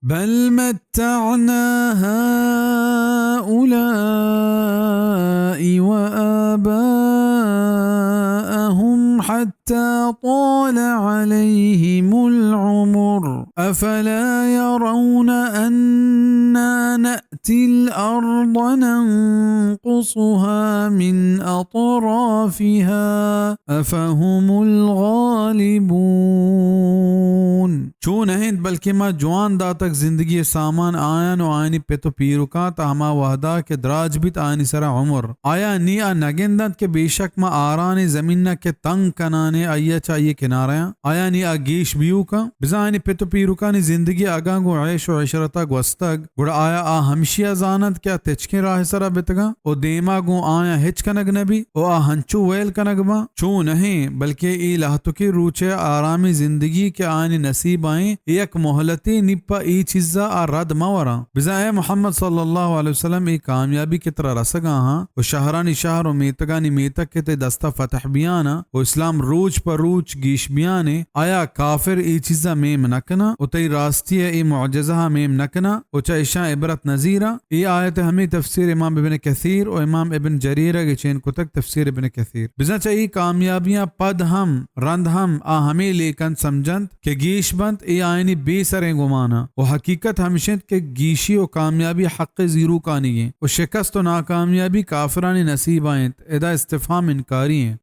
بل متعنا هؤلاء وآباءهم حتى طال عليهم العمر أفلا يرون أنا نأتي الأرض ننقصها من أطرافها أفهم الغالبون. چو نہ انت، بلکہ ما جوان داتگ زندگی ءِ سامان آیان و آیانی پت و پیرکاں تا ہما وہدا کہ دراج بیت آیانی سرا عمر. آیا نی آ نگندنت کہ بے شک ما آران زمین ءَ کہ تنگ کنانے آئی ءَ چہ آئی کنارہ آں؟ آیا نی آ گیش بیوکاں؟ بزاں آیانی پت و پیرکانی زندگی اگاں گوں عیش و عشرتا گوستگ، گڑا آیا آ ہمشی ءَ زاننت کہ آ تچکیں راہ ءِ سرا بتگاں و دیما گوں آیاں ہچ کنگ نہ بی و آ ہنچو ویل کنگ باں؟ چو نہ ایں، بلکہ اے لہتکیں روچ ءِ آرامیں زندگی کہ آیانی نصیب ءَ ایں، اے یک مہلتے، نی پہ اے چیزا آ رد مہ وراں. بزاں اے محمد صلی اللہ علیہ وسلم، اے کامیابی کہ ترا رسگا آں و شہرانی شہر و میتگانی میتگ کہ تئی دستا فتح بیان آں و اسلام روچ پہ روچ گیش بیان ایں، آیا کافر اے چیزا میم نہ کناں و تئی راستی ءِ اے معجزہ ءَ میم نہ کناں و چہ اشاں عبرت نہ زیراں؟ اے آیت ءِ ہمے تفسیر امام ابن کثیر و امام ابن جریر ءَ گچین کتگ، تفسیر ابن کثیر. بزاں چہ اے کامیابیاں پد ہم، رند ہم آ ہمے لیکن سمجھنت کہ گیش بنت، اے آیانی بے سریں گمان آں و حقیقت ہمش انت کہ گیشی و کامیابی حق زیروکانی ایں و شکست و ناکامیابی کافرانی نصیب ءَ انت. ادا استفہام انکاری ایں.